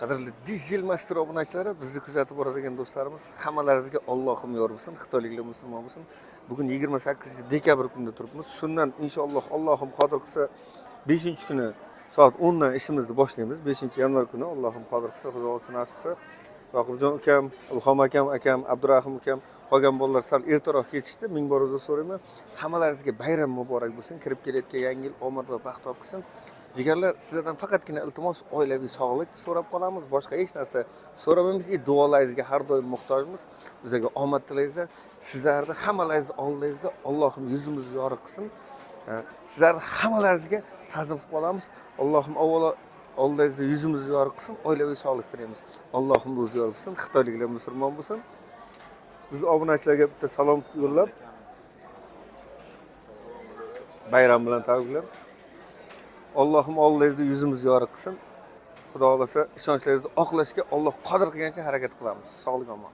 Qadrli Dizel Master obunachilari, bizni kuzatib boradigan do'stlarimiz, hammalaringizga Allohim yor bo'lsin, xitoyliklar musulmon bo'lsin. Bugun 28 dekabr kunida turibmiz. Shundan inshaalloh Allohim qodir qilsa 5 kuni soat 10 dan ishimizni boshlaymiz. 5 yanvar kuni Allohim qodir qilsa, Xudo xohlasa, nasib qilsa. Yoqubjon ukam, Ilhom akam, akam, Abdurahim ukam, qolgan bolalar sal ertaroq ketishdi. Ming bor uzr so'rayman. Hammalaringizga bayram muborak bo'lsin. Kirib kelayotgan yangi yil omad va baxt olib kelsin. Jigarlar, sizlardan faqatgina iltimos, oilaviy sog'lik so'rab qolamiz. Boshqa hech narsa so'ramaymiz. Duolaringizga har doim muhtojmiz. Bizlarga omad tilaysizlar. Sizlarni hammalaringizni oldingizda Allohim yuzimizni yorug' qilsin. Sizlarni hammalaringizga ta'zim qilib qolamiz. Allohim avvalo oldingizda yuzimizni yorug' qilsin, oilaviy sog'lik tilaymiz. Allohim o'zi yorug' qilsin, xitoyliklar musulmon bo'lsin. Biz obunachilarga bitta salom yo'llab, bayram bilan tabriklab, Allohim oldingizda yuzimizni yorug' qilsin. Xudo xohlasa, ishonchlaringizni oqlashga Alloh qodir qilgancha harakat qilamiz. Sog'lik, omon.